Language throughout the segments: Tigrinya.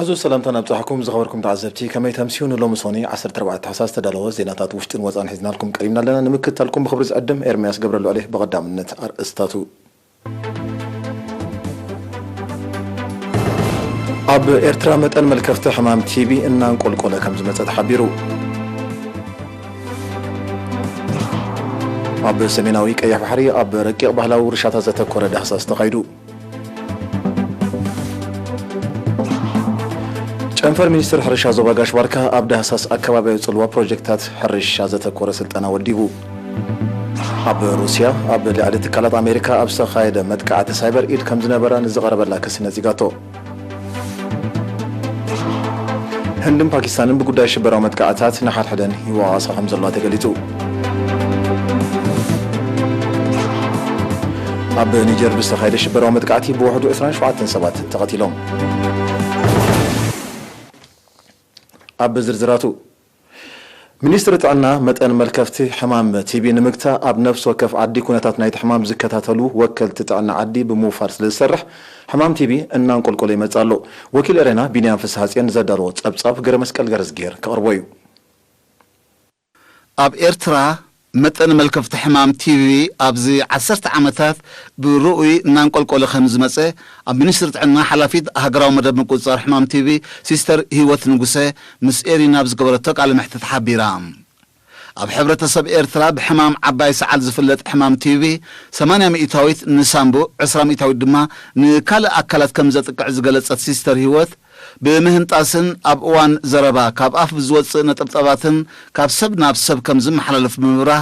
ሕዙ ሰላምታ ናብጻሕኩም ዝኸበርኩም ተዓዘብቲ፣ ከመይ ተምስዩ? ንሎሚ ሶኒ ዓሰርተ ኣርባዕተ ታሕሳስ ዝተዳለወ ዜናታት ውሽጥን ወጻን ሒዝናልኩም ቀሪብና ኣለና። ንምክትታልኩም ብኽብሪ ዝዕድም ኤርምያስ ገብረልዑል እየ። ብቐዳምነት ኣርእስታቱ። ኣብ ኤርትራ መጠን መልከፍቲ ሕማም ቲቢ እናንቆልቆለ ከም ዝመጸ ተሓቢሩ። ኣብ ሰሜናዊ ቀይሕ ባሕሪ ኣብ ረቂቕ ባህላዊ ውርሻታት ዘተኮረ ዳህሳስ ተኻይዱ። ጨንፈር ሚኒስትር ሕርሻ ዞባ ጋሽ ባርካ ኣብ ዳህሳስ ኣከባቢያዊ ጽልዋ ፕሮጀክትታት ሕርሻ ዘተኮረ ስልጠና ወዲቡ። ኣብ ሩስያ ኣብ ልዕሊ ትካላት ኣሜሪካ ኣብ ዝተኻየደ መጥቃዕቲ ሳይበር ኢድ ከም ዝነበራ ንዝቐረበላ ክሲ ነጺጋቶ። ህንድን ፓኪስታንን ብጉዳይ ሽበራዊ መጥቃዕትታት ንሓድሕደን ይወቓቓሳ ከም ዘለዋ ተገሊጹ። ኣብ ኒጀር ብዝተኻየደ ሽበራዊ መጥቃዕቲ ብውሕዱ ዕስራን ሸውዓተን ሰባት ተቐቲሎም። ኣብ ዝርዝራቱ፣ ሚኒስትሪ ጥዕና መጠን መልከፍቲ ሕማም ቲቢ ንምግታእ ኣብ ነፍሲ ወከፍ ዓዲ ኩነታት ናይቲ ሕማም ዝከታተሉ ወከልቲ ጥዕና ዓዲ ብምውፋር ስለ ዝሰርሕ ሕማም ቲቢ እናንቆልቆለ ይመጽእ ኣሎ። ወኪል ኤሬና ቢንያም ፍስሃጽዮን ዘዳለዎ ጸብጻብ ገረመስቀል ገረዝጊሄር ከቕርቦ እዩ። ኣብ ኤርትራ መጠን መልከፍቲ ሕማም ቲቢ ኣብዚ ዓሰርተ ዓመታት ብርኡይ እናንቆልቆለ ከም ዝመጸ ኣብ ሚኒስትሪ ጥዕና ሓላፊት ሃገራዊ መደብ ምቁጽጻር ሕማም ቲቢ ሲስተር ህይወት ንጉሰ ምስ ኤሪና ኣብ ዝገበረቶ ቃለ መሕትት ሓቢራ። ኣብ ሕብረተሰብ ኤርትራ ብሕማም ዓባይ ሰዓል ዝፍለጥ ሕማም ቲቢ ሰማንያ ሚእታዊት ንሳምቡእ፣ ዕስራ ሚእታዊት ድማ ንካልእ ኣካላት ከም ዘጥቅዕ ዝገለጸት ሲስተር ህይወት፣ ብምህንጣስን ኣብ እዋን ዘረባ ካብ ኣፍ ብዝወጽእ ነጠብጣባትን ካብ ሰብ ናብ ሰብ ከም ዝመሓላለፍ ብምብራህ፣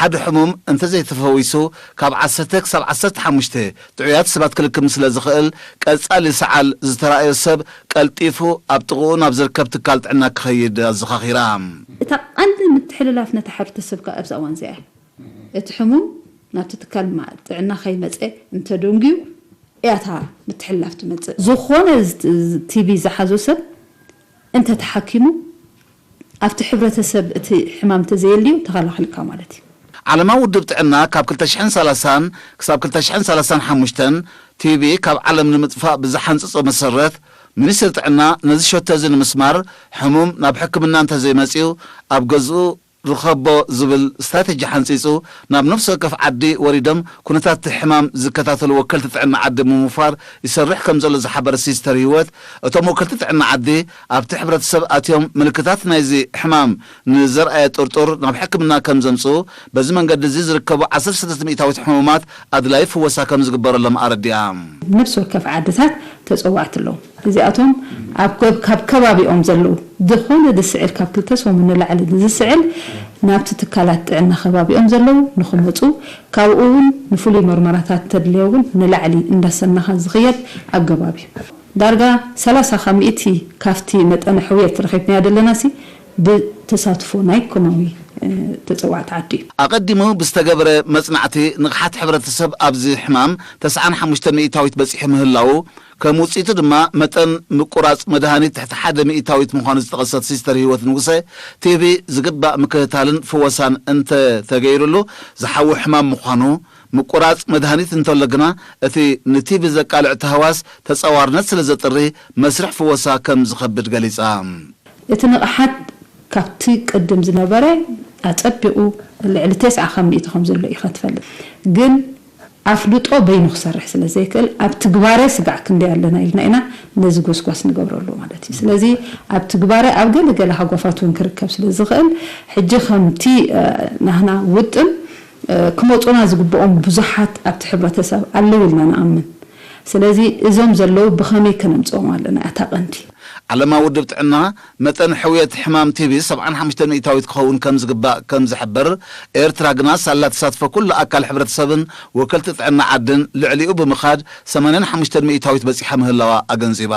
ሓደ ሕሙም እንተዘይተፈዊሱ ካብ ዓሰርተ ክሳብ ዓሰርተ ሓሙሽተ ጥዑያት ሰባት ክልክም ስለ ዝኽእል፣ ቀጻሊ ሰዓል ዝተራእዮ ሰብ ቀልጢፉ ኣብ ጥቕኡ ናብ ዝርከብ ትካል ጥዕና ክኸይድ ኣዘኻኺራ። እታ ቀንዲ ምትሕልላፍ ነታ ሕብረተሰብ ከኣ ኣብዛ እዋን እዚኣ እያ። እቲ ሕሙም ናብቲ ትካል ማ-፣ ጥዕና ከይመጸ እንተደንጉዩ እያ እታ ምትሕልላፍ ትመጽእ። ዝኾነ ዝ-፣ ዝ-፣ ቲቢ ዝሓዞ ሰብ እንተተሓኪሙ ኣብቲ ሕብረተሰብ እቲ ሕማም እንተዘየልዩ ተኸላኺልካ ማለት እዩ። ዓለማዊ ውድብ ጥዕና ካብ ክልተ ሽሕን ሰላሳን ክሳብ ክልተ ሽሕን ሰላሳን ሓሙሽተን ቲቢ ካብ ዓለም ንምጥፋእ ብዝሓንጸጾ መሰረት፣ ሚኒስትሪ ጥዕና ነዚ ሸቶ እዚ ንምስማር፣ ሕሙም ናብ ሕክምና እንተዘይመጺኡ ኣብ ገዝኡ ርኸቦ ዝብል ስትራተጂ ሓንጺጹ፣ ናብ ነፍሲ ወከፍ ዓዲ ወሪዶም ኩነታት እቲ ሕማም ዝከታተሉ ወከልቲ ጥዕና ዓዲ ብምውፋር ይሰርሕ ከም ዘሎ ዝሓበረ ሲስተር ህይወት፣ እቶም ወከልቲ ጥዕና ዓዲ ኣብቲ ሕብረተሰብ ኣትዮም ምልክታት ናይዚ ሕማም ንዘርኣየ ጥርጡር ናብ ሕክምና ከም ዘምጽኡ፣ በዚ መንገዲ እዚ ዝርከቡ ዓሰርተ ሰለስተ ሚእታዊት ሕሙማት ኣድላዪ ፍወሳ ከም ዝግበረሎም ኣረዲኣ። ነፍሲ ወከፍ ዓድታት ተጸዋዕቲ ኣለዉ። እዚኣቶም ኣብ ከብ-፣ ካብ ከባቢኦም ዘለዉ ዝኾነ ዝስዕል፣ ካብ ክልተ ሰሙን ንላዕሊ ዝስዕል ናብቲ ትካላት ጥዕና ከባቢኦም ዘለዉ ንኽመጹ፣ ካብኡ እውን ንፍሉይ መርመራታት ተድልዮ እውን ንላዕሊ እንዳሰናኻ ዝኽየድ ኣገባብ እዩ። ዳርጋ ሰላሳ ካብ ሚእቲ ካብቲ መጠነ ሕውየት ረኺብናዮ ዘለና ሲ ብተሳትፎ ናይ ኮማዊ፣ እ፣ ተጸዋዕቲ ዓዲ እዩ። ኣቐዲሙ ብዝተገበረ መጽናዕቲ ንቕሓት ሕብረተሰብ ኣብዚ ሕማም ተስዓን ሓሙሽተ ሚእታዊት በጺሑ ምህላዉ፣ ከም ውጽኢቱ ድማ መጠን ምቁራጽ መድሃኒት ትሕቲ ሓደ ሚእታዊት ምዃኑ ዝጠቐሰት ሲስተር ህይወት ንጉሰ፣ ቲቢ ዝግባእ ምክትታልን ፍወሳን እንተ ተገይሩሉ ዝሓዊ ሕማም ምዃኑ፣ ምቁራጽ መድሃኒት እንተሎ ግና እቲ ንቲቢ ዘቃልዕ ተህዋስ ተጻዋርነት ስለ ዘጥሪ መስርሕ ፍወሳ ከም ዝኸብድ ገሊጻ። እቲ ንቕሓት ካብቲ ቅድም ዝነበረ ኣጸቢቑ ልዕሊ ተስዓ ካብ ሚእቲ ከም ዘሎ ኢኻ ትፈልጥ። ግን ኣፍልጦ በይኑ ክሰርሕ ስለ ዘይክእል ኣብ ትግባረ ስጋዕ ክንደይ ኣለና ኢልና ኢና ነዚ ጎስጓስ ንገብረሉ ማለት እዩ። ስለዚ ኣብ ትግባረ ኣብ ገለ ገለ ሃጓፋት እውን ክርከብ ስለ ዝኽእል ሕጂ ከምቲ፣ እ፣ ናህና ውጥን፣ እ፣ ክመጹና ዝግብኦም ብዙሓት ኣብቲ ሕብረተሰብ ኣለዉ ኢልና ንኣምን። ስለዚ እዞም ዘለዉ ብኸመይ ከነምጽኦም ኣለና? እታ ቀንዲ። ዓለማዊ ውድብ ጥዕና መጠን ሕውየት ሕማም ቲቢ ሰብዓን ሓሙሽተ ሚእታዊት ክኸውን ከም ዝግባእ ከም ዝሕብር፣ ኤርትራ ግና ሳላ ተሳትፎ ኩሉ ኣካል ሕብረተሰብን ወከልቲ ጥዕና ዓድን ልዕሊኡ ብምኻድ ሰማንያን ሓሙሽተ ሚእታዊት በጺሓ ምህላዋ ኣገንዚባ።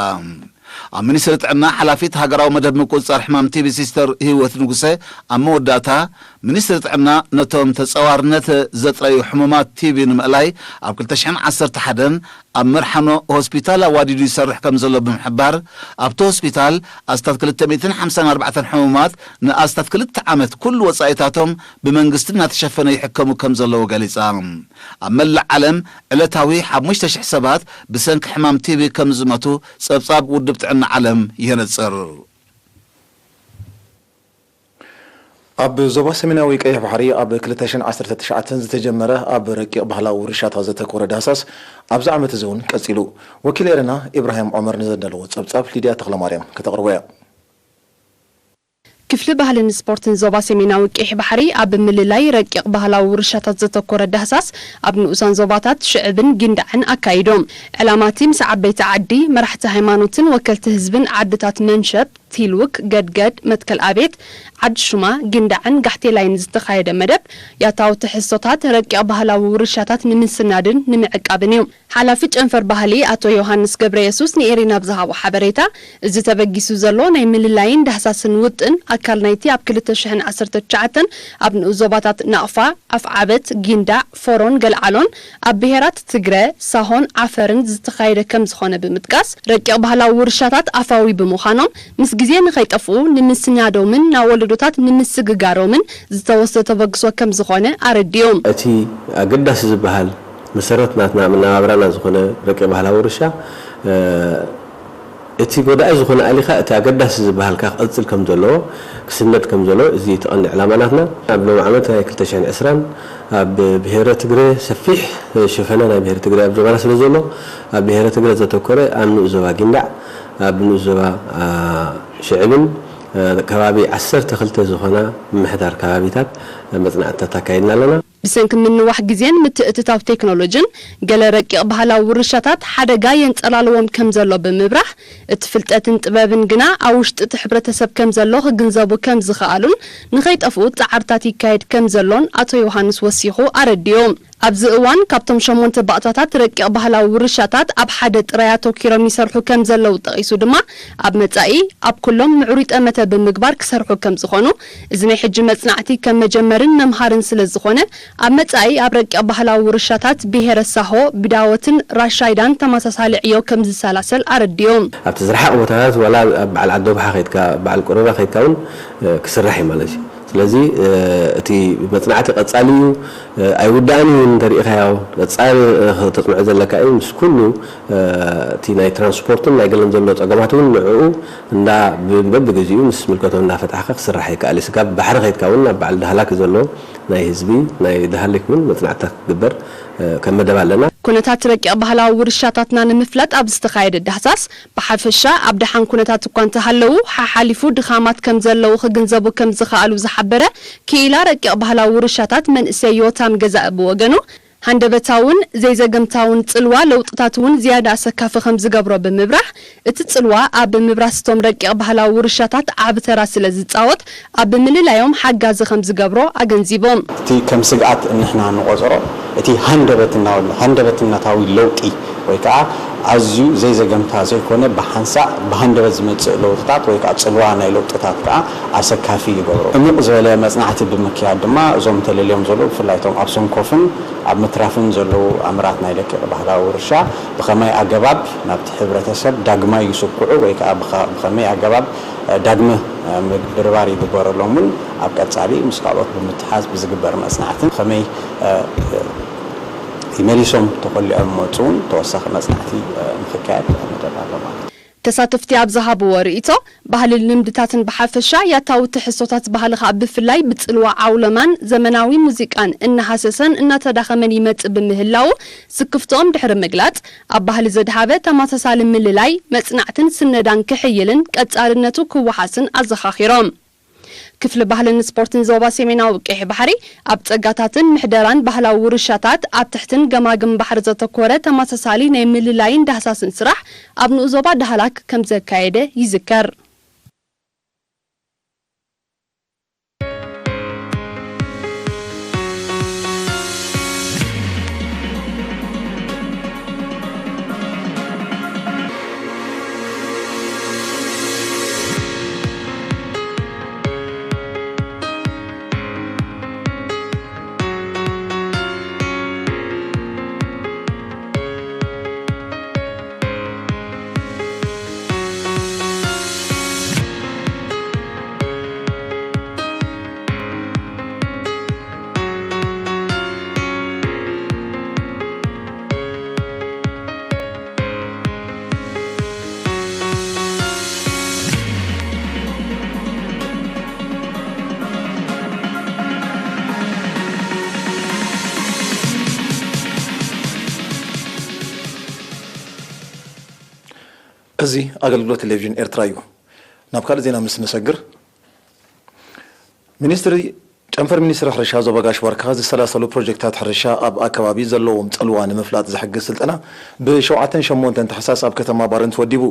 ኣብ ሚኒስትሪ ጥዕና ሓላፊት ሃገራዊ መደብ ምቁጽጻር ሕማም ቲቢ ሲስተር ህይወት ንጉሰ ኣብ መወዳእታ፣ ሚኒስትሪ ጥዕና ነቶም ተጸዋርነት ዘጥረዩ ሕሙማት ቲቢ ንምእላይ ኣብ ክልተ ሽሕን ዓሰርተ ሓደን ኣብ መርሓኖ ሆስፒታል ኣዋዲዱ ይሰርሕ ከም ዘሎ ብምሕባር፣ ኣብቲ ሆስፒታል ኣስታት ክልተ ሚእትን ሓምሳን ኣርባዕተን ሕሙማት ንኣስታት ክልተ ዓመት ኩሉ ወጻኢታቶም ብመንግስቲ እናተሸፈነ ይሕከሙ ከም ዘለዉ ገሊጻ። ኣብ መላእ ዓለም ዕለታዊ ሓሙሽተ ሽሕ ሰባት ብሰንኪ ሕማም ቲቢ ከም ዝመቱ ጸብጻብ ውድብ ጥዕና ዓለም የነጽር። ኣብ ዞባ ሰሜናዊ ቀይሕ ባሕሪ ኣብ ክልተ ሽሕን ዓሰርተ ትሽዓተን ዝተጀመረ ኣብ ረቂቕ ባህላዊ ውርሻታት ዘተኮረ ዳህሳስ ኣብዚ ዓመት እዚ እውን ቀጺሉ። ወኪል ኤረና ኢብራሂም ዑመር ንዘዳለዎ ጸብጻብ ሊድያ ተኽለማርያም ከተቕርቦ እያ። ክፍሊ ባህልን ስፖርትን ዞባ ሰሜናዊ ቀይሕ ባሕሪ ኣብ ምልላይ ረቂቕ ባህላዊ ውርሻታት ዘተኮረ ዳህሳስ ኣብ ንኡሳን ዞባታት ሽዕብን ጊንዳዕን ኣካይዶም። ዕላማ እቲ ምስ ዓበይቲ ዓዲ፣ መራሕቲ ሃይማኖትን ወከልቲ ህዝብን ዓድታት መንሸብ፣ ቲልውክ፣ ገድገድ፣ መትከል ኣቤት፣ ዓዲ ሹማ፣ ጊንዳዕን ጋሕቴላይን ዝተኻየደ መደብ፣ ያታዊ ትሕዝቶታት ረቂቕ ባህላዊ ውርሻታት ንምስናድን ንምዕቃብን እዩ። ሓላፊ ጨንፈር ባህሊ ኣቶ ዮሃንስ ገብረየሱስ ንኤሪና ብዝሃቦ ሓበሬታ፣ እዚ ተበጊሱ ዘሎ ናይ ምልላይን ዳህሳስን ውጥን፣ ኣካል ናይቲ ኣብ ክልተ ሽሕን ዓሰርተ ትሽዓተን ኣብ ንኡስ ዞባታት ናቕፋ፣ ኣፍዓበት፣ ጊንዳዕ፣ ፎሮን ገልዓሎን ኣብ ብሄራት ትግረ፣ ሳሆን ዓፈርን ዝተኻየደ ከም ዝኾነ ብምጥቃስ፣ ረቂቕ ባህላዊ ውርሻታት ኣፋዊ ብምዃኖም፣ ምስ ግዜ ንኸይጠፍኡ ንምስናዶምን ናብ ወለዶታት ንምስግጋሮምን ዝተወስደ ተበግሶ ከም ዝኾነ ኣረዲኦም። እቲ ኣገዳሲ ዝበሃል መሰረት ናትና መነባብራና ዝኾነ ረቂቕ ባህላዊ ውርሻ፣ እ፣ እቲ ጎዳኢ ዝኾነ ኣሊኻ እቲ ኣገዳሲ ዝበሃል ከኣ ክቕጽል ከም ዘለዎ፣ ክስነድ ከም ዘለዎ፣ እዚ እቲ ቀንዲ ዕላማ ናትና። ኣብ ሎሚ ዓመት ናይ ክልተ ሽሕን ዕስራን ኣብ ብሄረ ትግረ ሰፊሕ ሸፈነ ናይ ብሄረ ትግረ ኣብ ዞባና ስለ ዘሎ፣ ኣብ ብሄረ ትግረ ዘተኮረ ኣብ ንኡስ ዞባ ጊንዳዕ፣ ኣብ ንኡስ ዞባ፣ አ፣ ሽዕብን፣ እ፣ ከባቢ ዓሰርተ ክልተ ዝኾና ምምሕዳር ከባቢታት መጽናዕትታት ኣካይድና ኣለና። ብሰንኪ ምንዋሕ ግዜን ምትእትታው ቴክኖሎጅን፣ ገለ ረቂቕ ባህላዊ ውርሻታት ሓደጋ የንጸላልዎም ከም ዘሎ ብምብራህ፣ እቲ ፍልጠትን ጥበብን ግና ኣብ ውሽጢ እቲ ሕብረተሰብ ከም ዘሎ ክግንዘቡ ከም ዝኸኣሉን ንኸይጠፍኡ ጻዕርታት ይካየድ ከም ዘሎን ኣቶ ዮሃንስ ወሲኹ ኣረዲኡ። ኣብዚ እዋን ካብቶም ሸሞንተ ባእታታት ረቂቕ ባህላዊ ውርሻታት ኣብ ሓደ ጥራይ ኣተኲሮም ይሰርሑ ከም ዘለዉ ጠቒሱ ድማ፣ ኣብ መጻኢ ኣብ ኩሎም ምዕሩይ ጠመተ ብምግባር ክሰርሑ ከም ዝኾኑ፣ እዚ ናይ ሕጂ መጽናዕቲ ከም መጀመርን መምሃርን ስለ ዝኾነ፣ ኣብ መጻኢ ኣብ ረቂቕ ባህላዊ ውርሻታት ብሄረ ሳሆ፣ ብዳወትን ራሻይዳን ተመሳሳሊ ዕዮ ከም ዝሰላሰል ኣረዲኡ። ኣብቲ ዝረሓቕ ቦታታት ዋላ ኣብ በዓል ዓዲ ዶብሓ ከይድካ፣ በዓል ቁረባ ከይድካ እውን፣ እ፣ ክስራሕ እዩ ማለት እዩ። ስለዚ፣ እ፣ እቲ መጽናዕቲ ቀጻሊ እዩ፣ እ፣ ኣይውዳእን እዩ እንተሪኢኻዮ፣ ቀጻሊ፣ እ፣ ክተጽንዖ ዘለካ እዩ። ምስ ኩሉ፣ እ፣ እቲ ናይ ትራንስፖርትን ናይ ገለን ዘሎ ጸገማት እውን ንዕኡ እንዳ ብ-፣ በብግዜኡ ምስ ምልከቶም እናፈታሕካ ክስራሕ ይከኣል እዩ። ስጋብ ባሕሪ ከይድካ እውን ናብ በዓል ዳህላክ ዘሎ ናይ ህዝቢ፣ ናይ ዳህላክ እውን መጽናዕትታት ክግበር፣ እ፣ ከም መደብ ኣለና። ኩነታት ረቂቕ ባህላዊ ውርሻታትና ንምፍላጥ ኣብ ዝተኻየደ ዳህሳስ፣ ብሓፈሻ ኣብ ደሓን ኩነታት እኳ እንተሃለዉ፣ ሓሓሊፉ ድኻማት ከም ዘለዉ ክግንዘቡ ከም ዝኸኣሉ ዝሓበረ ክኢላ ረቂቕ ባህላዊ ውርሻታት መንእሰይ ዮታም ገዛኢ ብወገኑ፣ ሃንደበታውን ዘይዘገምታውን ጽልዋ ለውጥታት እውን ዝያዳ ኣሰካፊ ከም ዝገብሮ ብምብራህ፣ እቲ ጽልዋ ኣብ ምብራስ እቶም ረቂቕ ባህላዊ ውርሻታት ዓቢ ተራ ስለ ዝጻወት፣ ኣብ ምልላዮም ሓጋዚ ከም ዝገብሮ ኣገንዚቦም። እቲ ከም ስግኣት ንሕና ንቖጽሮ፣ እቲ ሃንደበት እናበልና፣ ሃንደበትነታዊ ለውጢ ወይ ከዓ ኣዝዩ ዘይዘገምታ ዘይኮነ፣ ብሓንሳእ ብሃንደበት ዝመጽእ ለውጥታት ወይ ከዓ ጽልዋ ናይ ለውጥታት ከዓ ኣሰካፊ ይገብሮ። ዕሙቕ ዝበለ መጽናዕቲ ብምክያድ ድማ፣ እዞም ተለልዮም ዘለዉ፣ ብፍላይ እቶም ኣብ ሰንኮፍን ኣብ ምትራፍን ዘለዉ ኣምራት ናይ ደቂቕ ባህላዊ ውርሻ ብኸመይ ኣገባብ ናብቲ ሕብረተሰብ ዳግማይ ይስኩዑ ወይ ከዓ ብኸ-፣ ብኸመይ ኣገባብ፣ እ፣ ዳግመ፣ እ፣ ምብርባር ይግበረሎም እውን ኣብ ቀጻሊ ምስ ካልኦት ብምትሓዝ ብዝግበር መጽናዕትን ብኸመይ፣ እ፣ እ፣ ይመሊሶም ተኾሊዖም መጹ እውን ተወሳኺ መጽናዕቲ፣ እ፣ ንኽካየድ መደብ ኣሎ ማለት እዩ። ተሳተፍቲ ኣብ ዝሃብዎ ርእይቶ፣ ባህልን ልምድታትን ብሓፈሻ፣ ያታዊ ትሕዝቶታት ባህሊ ኸኣ ብፍላይ ብጽልዋ ዓውለማን ዘመናዊ ሙዚቃን እናሃሰሰን እናተዳኸመን ይመጽእ ብምህላዉ፣ ስክፍትኦም ድሕሪ ምግላጽ፣ ኣብ ባህሊ ዘድሃበ ተመሳሳሊ ምልላይ፣ መጽናዕትን ስነዳን ክሕይልን ቀጻልነቱ ክወሓስን ኣዘኻኺሮም። ክፍሊ ባህልን ስፖርትን ዞባ ሰሜናዊ ቀይሕ ባሕሪ፣ ኣብ ጸጋታትን ምሕደራን ባህላዊ ውርሻታት ኣብ ትሕትን ገማግም ባሕሪ ዘተኮረ ተመሳሳሊ ናይ ምልላይን ዳህሳስን ስራሕ ኣብ ንኡስ ዞባ ዳህላክ ከም ዘካየደ ይዝከር። እዚ ኣገልግሎት ቴሌቪዥን ኤርትራ እዩ። ናብ ካልእ ዜና ምስ ንሰግር፣ ሚኒስትሪ፣ ጨንፈር ሚኒስትሪ ሕርሻ ዞባ ጋሽ ባርካ ዝሰላሰሉ ፕሮጀክታት ሕርሻ ኣብ ኣከባቢ ዘለዎም ጽልዋ ንምፍላጥ ዝሕግዝ ስልጠና ብሸውዓተን ሸሞንተን ታሕሳስ ኣብ ከተማ ባረንቱ ወዲቡ።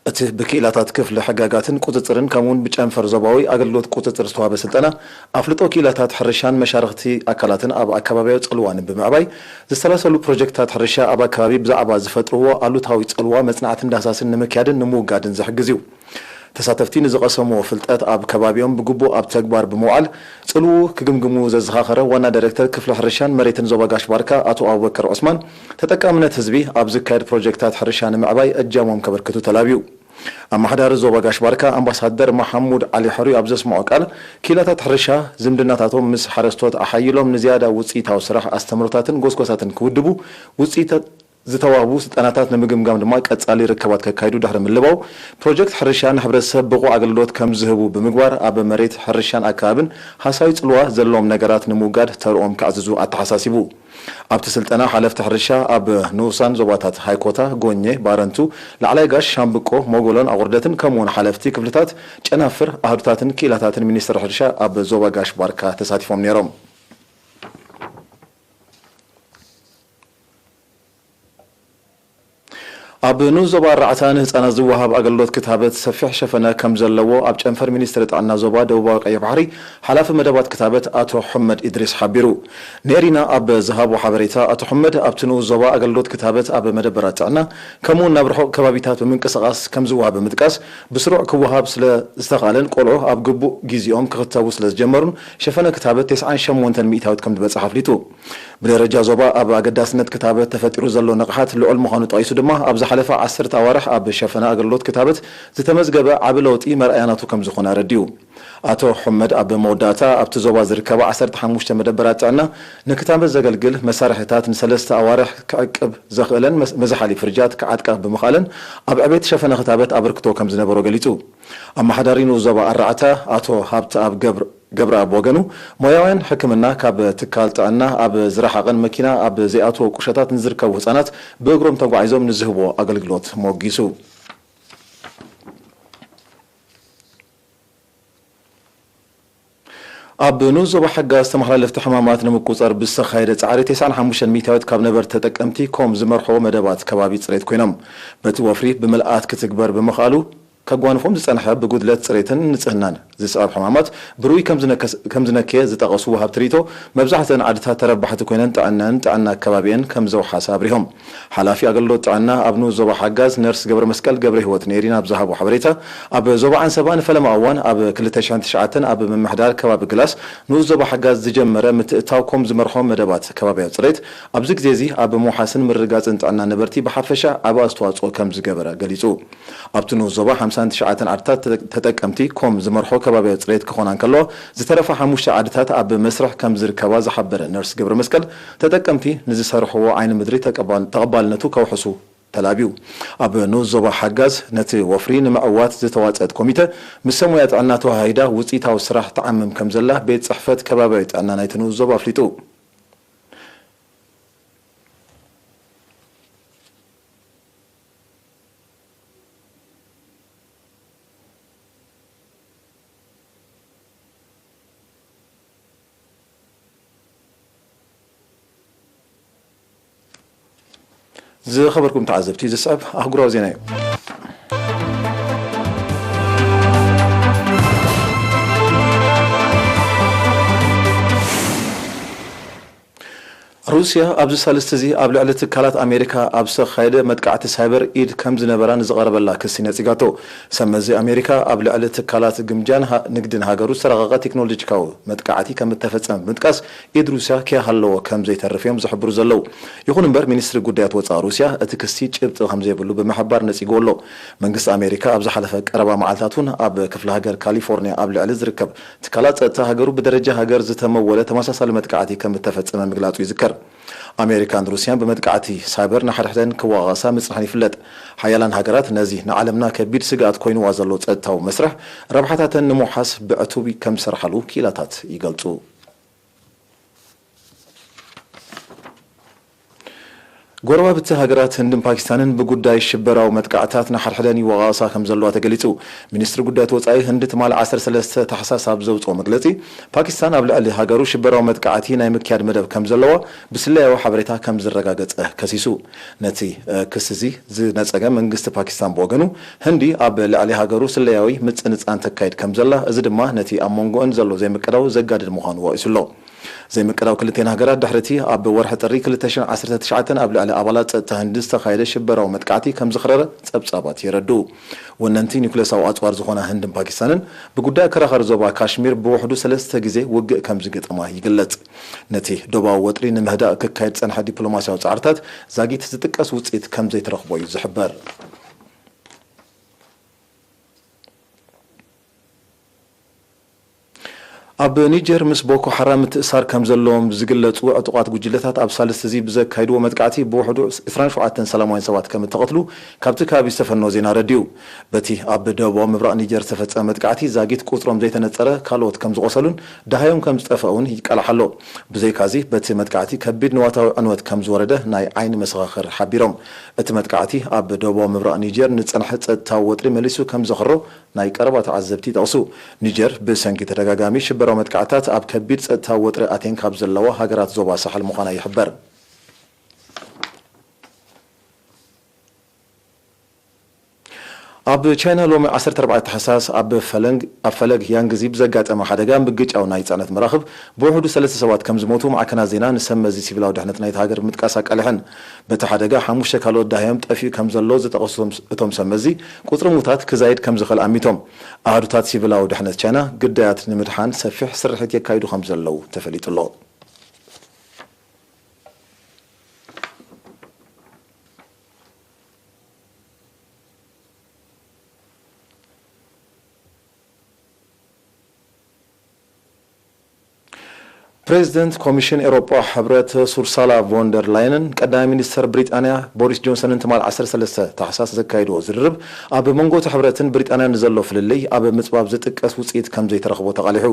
እቲ ብክኢላታት ክፍሊ ሕጋጋትን ቁጽጽርን ከምኡውን ብጨንፈር ዞባዊ ኣገልግሎት ቁጽጽር ዝተዋህበ ስልጠና ኣፍልጦ ክኢላታት ሕርሻን መሻርኽቲ ኣካላትን ኣብ ኣከባቢያዊ ጽልዋ ንምምዕባይ ዝሰላሰሉ ፕሮጀክታት ሕርሻ ኣብ ኣከባቢ ብዛዕባ ዝፈጥርዎ ኣሉታዊ ጽልዋ መጽናዕትን ዳህሳስን ንምክያድን ንምውጋድን ዝሕግዝ እዩ። ተሳተፍቲ ንዝቐሰምዎ ፍልጠት ኣብ ከባቢኦም ብግቡእ ኣብ ተግባር ብምውዓል ጽልዉ ክግምግሙ ዘዘኻኸረ ዋና ዳይሬክተር ክፍሊ ሕርሻን መሬትን ዞባ ጋሽ ባርካ ኣቶ ኣቡበከር ዑስማን፣ ተጠቃምነት ህዝቢ ኣብ ዝካየድ ፕሮጀክታት ሕርሻ ንምዕባይ እጃሞም ከበርክቱ ተላብዩ። ኣመሓዳሪ ዞባ ጋሽ ባርካ ኣምባሳደር መሓሙድ ዓሊ ሕሩይ ኣብ ዘስምዖ ቃል፣ ክኢላታት ሕርሻ ዝምድናታቶም ምስ ሓረስቶት ኣሓይሎም ንዝያዳ ውፅኢታዊ ስራሕ ኣስተምህሮታትን ጎስጓሳትን ክውድቡ ውፅኢታት ዝተዋህቡ ስልጠናታት ንምግምጋም ድማ ቀጻሊ ርክባት ከካይዱ ድሕሪ ምልባው፣ ፕሮጀክት ሕርሻ ንሕብረተሰብ ብቑዕ ኣገልግሎት ከም ዝህቡ ብምግባር ኣብ መሬት ሕርሻን ኣከባብን ሃሳዊ ጽልዋ ዘለዎም ነገራት ንምውጋድ ተርኦም ከዕዝዙ ኣተሓሳሲቡ። ኣብቲ ስልጠና ሓለፍቲ ሕርሻ ኣብ ንኡሳን ዞባታት ሃይኮታ፣ ጎኘ፣ ባረንቱ፣ ላዕላይ ጋሽ፣ ሻምብቆ፣ ሞጎሎን ኣቑርደትን ከምኡውን ሓለፍቲ ክፍልታት ጨናፍር፣ ኣህዱታትን ክኢላታትን ሚኒስትሪ ሕርሻ ኣብ ዞባ ጋሽ ባርካ ተሳቲፎም ነይሮም። ኣብ ንኡስ ዞባ ኣራዕታ ንህፃናት ዝወሃብ ኣገልግሎት ክታበት ሰፊሕ ሸፈነ ከም ዘለዎ ኣብ ጨንፈር ሚኒስትሪ ጥዕና ዞባ ደቡባዊ ቀይሕ ባሕሪ ሓላፊ መደባት ክታበት ኣቶ ሑመድ ኢድሪስ ሓቢሩ። ኔሪና ኣብ ዝሃቦ ሓበሬታ ኣቶ ሑመድ ኣብቲ ንኡስ ዞባ ኣገልግሎት ክታበት ኣብ መደበራት ጥዕና ከምኡውን ናብ ርሑቕ ከባቢታት ብምንቅስቓስ ከም ዝወሃብ ብምጥቃስ ብስሩዕ ክወሃብ ስለ ዝተኻለን ቆልዑ ኣብ ግቡእ ግዜኦም ክኽተቡ ስለ ዝጀመሩን ሸፈነ ክታበት ተስዓን ሸሞንተን ሚእታዊት ከም ዝበፅሕ ኣፍሊጡ። ብደረጃ ዞባ ኣብ ኣገዳስነት ክታበት ተፈጢሩ ዘሎ ንቕሓት ልዑል ምዃኑ ጠቒሱ ድማ ኣብ ዝሓለፈ ዓሰርተ ኣዋርሕ ኣብ ሸፈነ ኣገልግሎት ክታበት ዝተመዝገበ ዓቢ ለውጢ መርኣያ ናቱ ከም ዝኾነ ኣረዲኡ። ኣቶ ሑመድ ኣብ መወዳእታ ኣብቲ ዞባ ዝርከባ ዓሰርተ ሓሙሽተ መደበራት ጥዕና ንክታበት ዘገልግል መሳርሒታት ንሰለስተ ኣዋርሕ ክዕቅብ ዘኽእለን መስ-፣ መዝሓሊ ፍርጃት ክዓጥቃ ብምኽኣለን ኣብ ዕቤት ሸፈነ ክታበት ኣበርክቶ ከም ዝነበሮ ገሊጹ። ኣመሓዳሪ ንኡስ ዞባ ኣራዕታ ኣቶ ሃብተኣብ ገብር ገብረኣብ ወገኑ፣ ሞያውያን ሕክምና ካብ ትካል ጥዕና ኣብ ዝረሓቐን መኪና ኣብ ዘይኣትዎ ቁሸታት ንዝርከቡ ህጻናት ብእግሮም ተጓዒዞም ንዝህብዎ ኣገልግሎት ሞጊሱ። ኣብ ንኡስ ዞባ ሓጋ ዝተመሓላለፍቲ ሕማማት ንምቁጻር ብዝተኻየደ ጻዕሪ ተስዓን ሓሙሽተን ሚእታዊት ካብ ነበርቲ ተጠቀምቲ ኮም ዝመርሖ መደባት ከባቢ ጽሬት ኮይኖም፣ በቲ ወፍሪ ብምልኣት ክትግበር ብምኽኣሉ፣ ከጓንፎም ዝጸንሐ ብጉድለት ጽሬትን ንጽህናን ዝስዕብ ሕማማት ብርኡይ ከም ዝነከስ-፣ ከም ዝነከየ ዝጠቐሱ ወሃብቲ ርኢቶ፣ መብዛሕትአን ዓድታት ተረባሕቲ ኮይነን ጥዕናን ጥዕና ከባቢአን ከም ዘውሓሳ ኣብሪሆም። ሓላፊ ኣገልግሎት ጥዕና ኣብ ንኡስ ዞባ ሓጋዝ ነርስ ገብረ መስቀል ገብረ ህይወት ኔሪና ኣብ ዝሃቦ ሓበሬታ፣ ኣብ ዞባ ዓንሰባ ንፈለማ እዋን ኣብ ክልተ ሽሕን ትሽዓተን ኣብ ምምሕዳር ከባቢ ግላስ ንኡስ ዞባ ሓጋዝ ዝጀመረ ምትእትታው ኮም ዝመርሖ መደባት ከባቢያዊ ጽሬት ኣብዚ ግዜ እዚ ኣብ ምውሓስን ምርግጋጽን ጥዕና ነበርቲ ብሓፈሻ ዓቢ ኣስተዋጽኦ ከም ዝገበረ ገሊጹ። ኣብቲ ንኡስ ዞባ ሓምሳን ትሽዓተን ዓድታት ተጠ-፣ ተጠቀምቲ ኮም ዝመርሖ ከባቢያዊ ጽሬት ክኾና እንከለዋ፣ ዝተረፋ ሓሙሽተ ዓድታት ኣብ መስርሕ ከም ዝርከባ ዝሓበረ ነርስ ገብረ መስቀል፣ ተጠቀምቲ ንዝሰርሕዎ ዓይኒ ምድሪ ተቀባል-፣ ተቐባልነቱ ከውሕሱ ተላብዩ። ኣብ ንኡስ ዞባ ሓጋዝ ነቲ ወፍሪ ንምዕዋት ዝተዋጸአት ኮሚተ ምስ ሰብ ሞያ ጥዕና ተወሃሂዳ ውጽኢታዊ ስራሕ ትዓምም ከም ዘላ ቤት ጽሕፈት ከባቢያዊ ጥዕና ናይቲ ንኡስ ዞባ ኣፍሊጡ። ዝኸበርኩም ተዓዘብቲ፣ ዝስዕብ ኣህጉራዊ ዜና እዩ። ሩስያ ኣብዚ ሳልስቲ እዚ ኣብ ልዕሊ ትካላት ኣሜሪካ ኣብ ዝተኻየደ መጥቃዕቲ ሳይበር ኢድ ከም ዝነበራ ንዝቐረበላ ክሲ ነጺጋቶ። ሰብ መዚ ኣሜሪካ ኣብ ልዕሊ ትካላት ግምጃን ሃ-፣ ንግድን ሃገሩ ዝተራቐቐ ቴክኖሎጂካዊ መጥቃዕቲ ከም እተፈጸመ ብምጥቃስ፣ ኢድ ሩስያ ከይሃለዎ ከም ዘይተርፍ እዮም ዝሕብሩ ዘለዉ። ይኹን እምበር፣ ሚኒስትሪ ጉዳያት ወጻኢ ሩስያ እቲ ክሲ ጭብጢ ከም ዘይብሉ ብምሕባር ነጺግዎ ኣሎ። መንግስቲ ኣሜሪካ ኣብ ዝሓለፈ ቀረባ መዓልታት እውን ኣብ ክፍለ ሃገር ካሊፎርኒያ ኣብ ልዕሊ ዝርከብ ትካላት ጸጥታ ሃገሩ ብደረጃ ሃገር ዝተመወለ ተመሳሳሊ መጥቃዕቲ ከም እተፈጸመ ምግላጹ ይዝከር። ኣሜሪካን ሩስያን ብመጥቃዕቲ ሳይበር ንሓድሕደን ክወቓቐሳ ምጽንሐን ይፍለጥ። ሓያላን ሃገራት ነዚ ንዓለምና ከቢድ ስግኣት ኮይንዋ ዘሎ ጸጥታዊ መስርሕ ረብሓታተን ንምውሓስ ብዕቱብ ከም ዝሰርሓሉ ክኢላታት ይገልጹ። ጎረባብቲ ሃገራት ህንድን ፓኪስታንን ብጉዳይ ሽበራዊ መጥቃዕታት ንሓድሕደን ይወቓቐሳ ከም ዘለዋ ተገሊጹ። ሚኒስትሪ ጉዳያት ወጻኢ ህንዲ ትማል ዓሰርተ ሰለስተ ታሕሳስ ኣብ ዘውጽኦ መግለጺ፣ ፓኪስታን ኣብ ልዕሊ ሃገሩ ሽበራዊ መጥቃዕቲ ናይ ምክያድ መደብ ከም ዘለዋ ብስለያዊ ሓበሬታ ከም ዝረጋገጸ ከሲሱ። ነቲ፣ እ፣ ክሲ እዚ ዝነጸገ መንግስቲ ፓኪስታን ብወገኑ፣ ህንዲ ኣብ ልዕሊ ሃገሩ ስለያዊ ምጽንጻን ተካይድ ከም ዘላ፣ እዚ ድማ ነቲ ኣብ መንጎአን ዘሎ ዘይምቅዳው ዘጋድድ ምዃኑ ወቒሱ ኣሎ። ዘይምቅዳው ክልቴን ሃገራት ድሕሪ እቲ ኣብ ወርሒ ጥሪ ክልተ ሽሕን ዓሰርተ ትሽዓተን ኣብ ልዕሊ ኣባላት ጸጥታ ህንዲ ዝተኻየደ ሽበራዊ መጥቃዕቲ ከም ዘኽረረ ጸብጻባት የረድኡ። ወነንቲ ኒኩሌሳዊ ኣጽዋር ዝኾና ህንድን ፓኪስታንን ብጉዳይ ኣከራኻሪ ዞባ ካሽሚር ብውሕዱ ሰለስተ ግዜ ውግእ ከም ዝገጠማ ይግለጽ። ነቲ ዶባዊ ወጥሪ ንምህዳእ ክካየድ ዝጸንሐ ዲፕሎማስያዊ ጻዕርታት ዛጊት ዝጥቀስ ውጽኢት ከም ዘይተረኽቦ እዩ ዝሕበር። ኣብ ኒጀር ምስ ቦኮ ሓራም ምትእሳር ከም ዘለዎም ዝግለጹ ዕጡቓት ጉጅለታት ኣብ ሳልስቲ እዚ ብዘካይድዎ መጥቃዕቲ ብውሕዱ ዕስራን ሸውዓተን ሰላማውያን ሰባት ከም እተቐትሉ ካብቲ ከባቢ ዝተፈነወ ዜና ኣረዲኡ። በቲ ኣብ ደቡባዊ ምብራቕ ኒጀር ዝተፈጸመ መጥቃዕቲ ዛጊት ቁጽሮም ዘይተነጸረ ካልኦት ከም ዝቖሰሉን ደሃዮም ከም ዝጠፍአ እውን ይቃላሕ ኣሎ። ብዘይካዚ በቲ መጥቃዕቲ ከቢድ ንዋታዊ ዕንወት ከም ዝወረደ ናይ ዓይኒ መሰኻኽር ሓቢሮም። እቲ መጥቃዕቲ ኣብ ደቡባዊ ምብራቕ ኒጀር ንጸንሐ ጸጥታዊ ወጥሪ መሊሱ ከም ዘኽሮ ናይ ቀረባ ተዓዘብቲ ይጠቕሱ። ኒጀር ብሰንኪ ተደጋጋሚ ሽበራዊ መጥቃዕትታት ኣብ ከቢድ ጸጥታዊ ወጥሪ ኣትየን ካብ ዘለዋ ሃገራት ዞባ ሳሕል ምዃና ይሕበር። ኣብ ቻይና ሎሚ ዓሰርተ ኣርባዕተ ታሕሳስ ኣብ ፈለንግ-፣ ኣብ ፈለግ ያንግዚ ብዘጋጠመ ሓደጋ ምግጫው ናይ ጽዕነት መራኽብ ብውሕዱ ሰለስተ ሰባት ከም ዝሞቱ ማዕከናት ዜና ንሰብ መዚ ሲቪላዊ ድሕነት ናይቲ ሃገር ብምጥቃስ ኣቃሊሐን። በቲ ሓደጋ ሓሙሽተ ካልኦት ደሃዮም ጠፊኡ ከም ዘሎ ዝጠቐሱ እቶም ሰ-፣ እቶም ሰብ መዚ፣ ቁጽሪ ሙታት ክዛይድ ከም ዝኽእል ኣሚቶም። ኣሃዱታት ሲቪላዊ ድሕነት ቻይና ግዳያት ንምድሓን ሰፊሕ ስርሒት የካይዱ ከም ዘለዉ ተፈሊጡ ኣሎ። ፕሬዚደንት ኮሚሽን ኤውሮጳ ሕብረት ሱርሳላ ቮን ደር ላየንን ቀዳማይ ሚኒስተር ብሪጣንያ ቦሪስ ጆንሰንን ትማል ዓሰርተ ሰለስተ ታሕሳስ ዘካየድዎ ዝርርብ፣ ኣብ መንጎ እቲ ሕብረትን ብሪጣንያን ንዘሎ ፍልልይ ኣብ ምጽባብ ዝጥቀስ ውጽኢት ከም ዘይተረኽቦ ተቓሊሑ።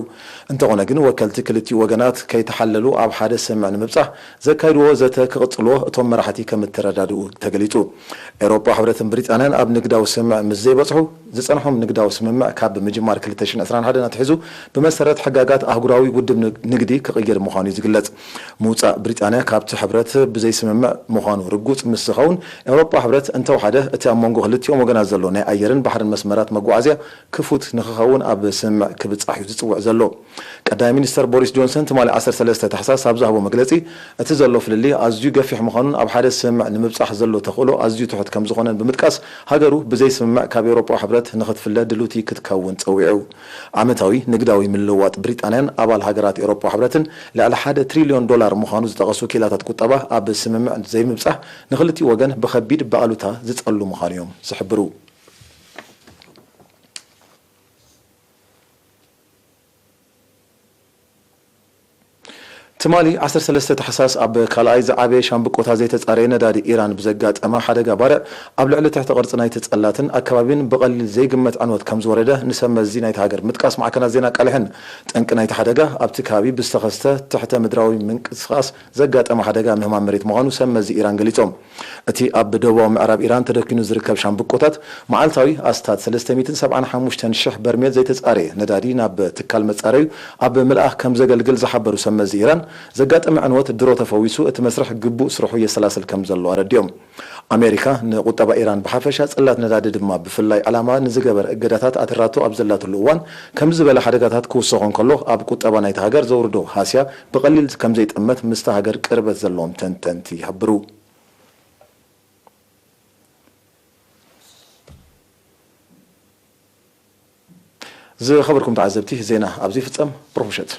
እንተኾነ ግን፣ ወከልቲ ክልቲኡ ወገናት ከይተሓለሉ ኣብ ሓደ ስምምዕ ንምብጻሕ ዘካይድዎ ዘተ ክቕጽልዎ እቶም መራሕቲ ከም እተረዳድኡ ተገሊጹ። ኤውሮጳ ሕብረትን ብሪጣንያን ኣብ ንግዳዊ ስምምዕ ምስ ዘይበጽሑ፣ ዝጸንሖም ንግዳዊ ስምምዕ ካብ ምጅማር ክልተ ሽሕን ዕስራን ሓደን ኣትሒዙ ብመሰረት ሕጋጋት ኣህጉራዊ ውድብ ንግ-፣ ንግዲ ክቕየር ምዃኑ እዩ ዝግለጽ። ምውጻእ ብሪጣንያ ካብቲ ሕብረት ብዘይስምምዕ ምዃኑ ርጉጽ ምስ ዝኸውን፣ ኤውሮጳ ሕብረት እንተወሓደ እቲ ኣብ መንጎ ክልቲኦም ወገናት ዘሎ ናይ ኣየርን ባሕርን መስመራት መጓዓዝያ ክፉት ንኽኸውን ኣብ ስምምዕ ክብጻሕ እዩ ዝጽውዕ ዘሎ። ቀዳማይ ሚኒስተር ቦሪስ ጆንሰን ትማሊ ዓሰርተ ሰለስተ ታሕሳስ ኣብ ዝሃቦ መግለጺ፣ እቲ ዘሎ ፍልልይ ኣዝዩ ገፊሕ ምዃኑን ኣብ ሓደ ስምምዕ ንምብጻሕ ዘሎ ተኽእሎ ኣዝዩ ትሑት ከም ዝኾነን ብምጥቃስ፣ ሃገሩ ብዘይ ስምምዕ ካብ ኤውሮጳዊ ሕብረት ንኽትፍለ ድልውቲ ክትከውን ጸዊዑ። ዓመታዊ ንግዳዊ ምልውዋጥ ብሪጣንያን ኣባል ሃገራት ኤውሮጳዊ ሕብረትን ልዕሊ ሓደ ትሪልዮን ዶላር ምዃኑ ዝጠቐሱ ክኢላታት ቁጠባ፣ ኣብ ስምምዕ ዘይምብጻሕ ንኽልቲኡ ወገን ብኸቢድ ብኣሉታ ዝጸሉ ምዃኑ እዮም ዝሕብሩ። ትማሊ ዓሰርተ ሰለስተ ታሕሳስ ኣብ ካልኣይ ዝዓበየ ሻምብቆታት ዘይተጻረየ ነዳዲ ኢራን ብዘጋጠመ ሓደጋ ባርዕ፣ ኣብ ልዕሊ ትሕቲ ቅርጺ ናይቲ ጽላትን ኣከባቢን ብቐሊል ዘይግመት ዕንወት ከም ዝወረደ ንሰብ መዚ ናይቲ ሃገር ምጥቃስ ማዕከናት ዜና ኣቃሊሐን። ጠንቂ ናይቲ ሓደጋ ኣብቲ ከባቢ ብዝተኸስተ ትሕተ ምድራዊ ምንቅስቓስ ዘጋጠመ ሓደጋ ምህማም መሬት ምዃኑ ሰብ መዚ ኢራን ገሊጾም። እቲ ኣብ ደቡባዊ ምዕራብ ኢራን ተደኪኑ ዝርከብ ሻምብቆታት፣ መዓልታዊ ኣስታት ሰለስተ ሚእትን ሰብዓን ሓሙሽተን ሽሕ በርሜል ዘይተጻረየ ነዳዲ ናብ ትካል መጻረዩ ኣብ ምልኣኽ ከም ዘገልግል ዝሓበሩ ሰብ መዚ ኢራን፣ ዘጋጠመ ዕንወት ድሮ ተፈዊሱ፣ እቲ መስርሕ ግቡእ ስርሑ የሰላስል ከም ዘሎ ኣረዲኦም። ኣሜሪካ ንቁጠባ ኢራን ብሓፈሻ፣ ጽላት ነዳዲ ድማ ብፍላይ ዕላማ ንዝገበረ እገዳታት ኣትራቶ ኣብ ዘላትሉ እዋን፣ ከምዚ ዝበለ ሓደጋታት ክውሰኾ እንከሎ፣ ኣብ ቁጠባ ናይቲ ሃገር ዘውርዶ ሃስያ ብቐሊል ከም ዘይጠመት ምስታ ሃገር ቅርበት ዘለዎም ተንተንቲ ይሕብሩ። ዝኸበርኩም ተዓዘብቲ፣ ዜና ኣብዚ ይፍጸም። ብሩኽ ምሸት።